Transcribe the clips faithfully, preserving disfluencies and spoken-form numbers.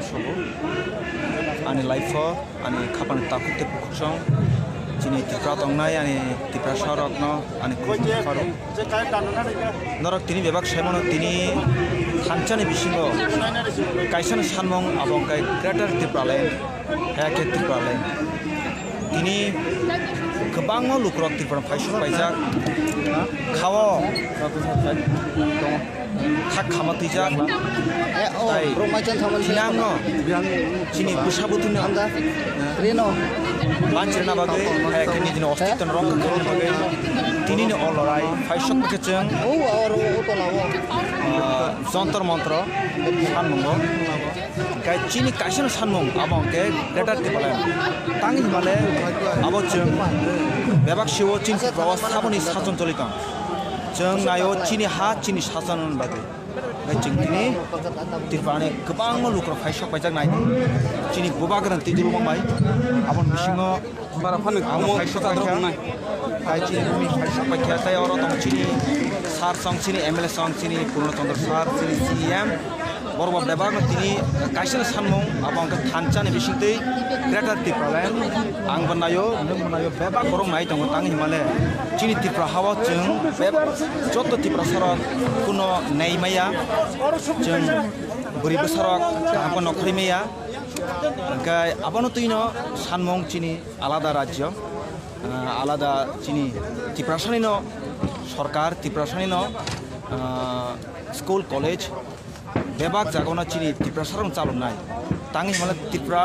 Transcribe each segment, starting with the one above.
Sobo ani life-o ani khapang takhuk tei bukhuksong chini Tripura tongnai ani Tiprasa rokno ani khulumni pharo. Norok tini bebak saimano tini thansani bisingo kaisano sanmung abo wngkha Greater Tipraland, haya khe Tipraland. Tini kwbangma lukurok Tripura phai sok paijak khao. Thak khama twijak. Eh, oh, tai bro, mai chan thaman thinangno chini bwsa bwtwino anda. Reno. Manchirna bagwi, eh, khe nijini ostitwno rong kha khaina bagwi, tinini o lorai phai sok khe chwng, oh, aro o tola o. Ah, Jontor Montro sanmungo. Hingkhe chini kaisano sanmung abo hingkhe Greater Tipraland. Tang hinmale abo chwng bebak sio chini Tripura o saboni sason choli tong. Chwng naio chini ha chini sason bagwi. Hingkhe chwng tini Tripura ni kwbangma lukurok phai sok paijak nai. Chini bubagra twi dulmo bai. Aboni bisingo Bara phano abo omo phai sok paikha. Hai chini bumi phai sok paikha. Tei oro tong chini sir song chini M L A song chini Purno Chandra sir chini C E M. Borok bo bebak no tini kaisa no sanmung abo hingkhe thansa ni bisingtwi Greater Tipraland. Ang bo naio, nwng bo naio, bebak borok nai tongo tang hinmale. Chini Tripura hao chwng bebak joto Tiprasa rok kuno nei maya. Chwng bwrwi bwsa rok kaham no khoroi maya. Hingkhe abono twino sanmung chini alada rajyo, ah, alada chini Tiprasani no sorkar, Tiprasani no, ah, school, college, bebak jagao no chini Tiprasa rok chaloknai. Tangwi hwnle Tripura,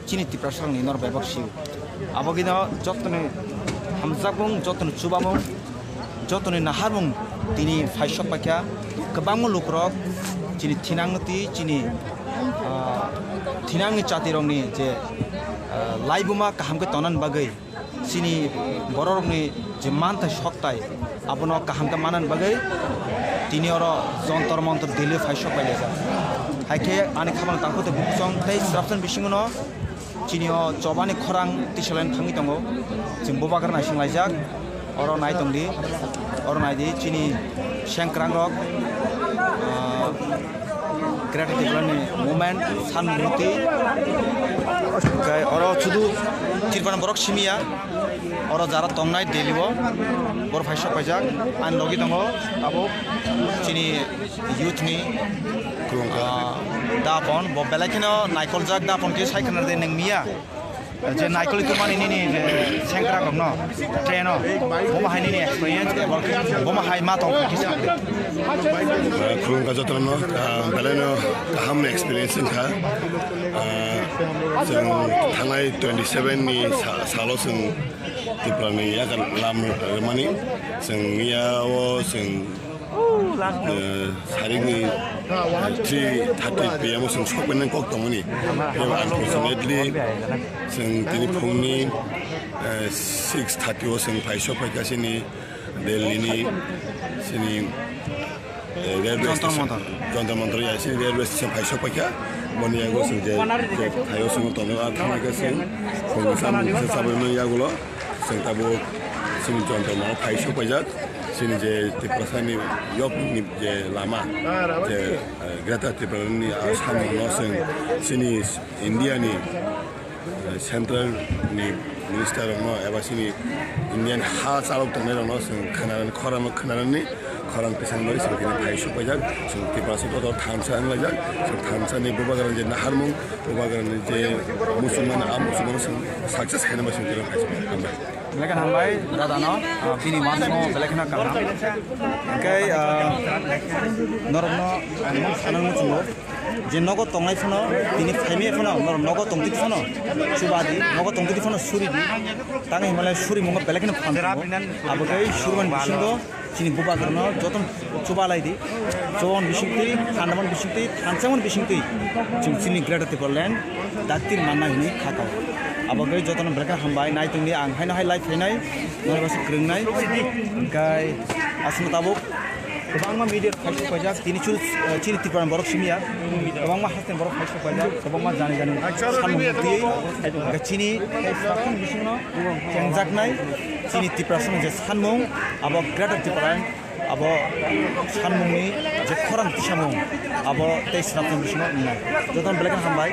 chini Tiprasa rok ni nor bebak sio. Abo gino jotoni hamjakmung, jotoni chubamung, jotoni naharmung tini phai sok paikha. Kwbangma lukurok chini thinang twi chini, ah, thinangni chatirokni je, ah, laibuma kaham khe tonani bagwi chini bororokni je manthai soktai abono kaham khe manani bagwi tini oro Jontor Montor Delhi phai sok pailaijakha. Hai khe ani khamani tangkhu tei bukhusong tei swrapsani bisingono chini o chobani khorang tisalaini thangwi tongo. Chwng bubagra naising laijak. Oro nai tong di. Oro nai di chini sengkwrang rok, ah, Greater Tipraland ni movement san muti. Kai oro sudu Tripura borok simiya. Oro jara tongnai Delhi o. Bor phai sok paijak. Ani logi tongo abo chini youth ni, ah, dapon, bo belai kheno naikoljak dapon khe sai khna de nang miya. Je naikol tongmani nini je sengkrak rok no train o, bo ma hai nini experience ebo bo ma hai ma tong khe sa. Khulumkha jotono, ah, belai no kaham experience wngkha. Ah, chwng thanai twenty seven ni sa-, salo chwng Tripura ni yakan lam rwmani chwng miya o chwng Eh, sarikni, eh, three thirty P M o chwng sokbainani kok tongmani. Unfortunately, chwng tini phungni, eh, six thirty o chwng phai sok phaikha chini Delhi ni chini, eh, railway Jantar station, Mantar. Jantar Mantar ya, chini railway station phai sok phaikha. Boni yago chwng je, je thaio chwng tongo, ah, thangkhe chwng phungni chamung kisa chabaimani yagulo. Chwng tabuk chini Jantar Mantar phai sok paijak. Chini je Tiprasani yokni je lama, je, eh, Greater Tipraland ni, ah, samungno chwng chini India ni, eh, central ni minister rokno eba chini Indian ha chalok tongnai rokno chwng khwnarani, khorang khwnarani, khorang tisang bai chwng tini phai sok paijak. Chwng Tiprasa joto thansa wnglaijak. Chwng thansa ni bubagra je naharmung, bubagra ni je muchungmani, a muchungmano chwng success khaina bai chwng tini phai sok paijak. Hambai. Belai khe hambai, dada no, ah, bini uansukmung belai kheno kaham. Hingkhe, ah, norokno ang sanani muchungo, je nogo tongnai phano, tini phaimai phano, norok nogo tongtwi phano, chuba di, nogo tongtwi phano suri di, tang hinmale surimungo belai kheno phan tongo. Abo khe surumani bisingo, chini bubagrano jotono chubalai di. Chubamani bisingtwi, khandamani bisingtwi, thansamani bisingtwi chwng chini Greater Tipraland daktir manna hinwi kha kao. Abo wngwi jotono belai khe hambai, nai tongdi, ang haino hai live phainai, norok bai se kwrwngnai. Hingkhe aswkno tabuk Kwbangma media phaisok paijak, tini chul, eh, chini Tripura borok simiya. Kwbangma haste borok phaisok paijak, kwbangma jani jani samung twi. Hwnkhe chini bisingo chengjaknai chini Tripura samung je sanmung, abo Greater Tripura, abo sanmungni je khorang tisamung, abo tei swnamsong bisingo wngnai. Jotono belai kheno hambai.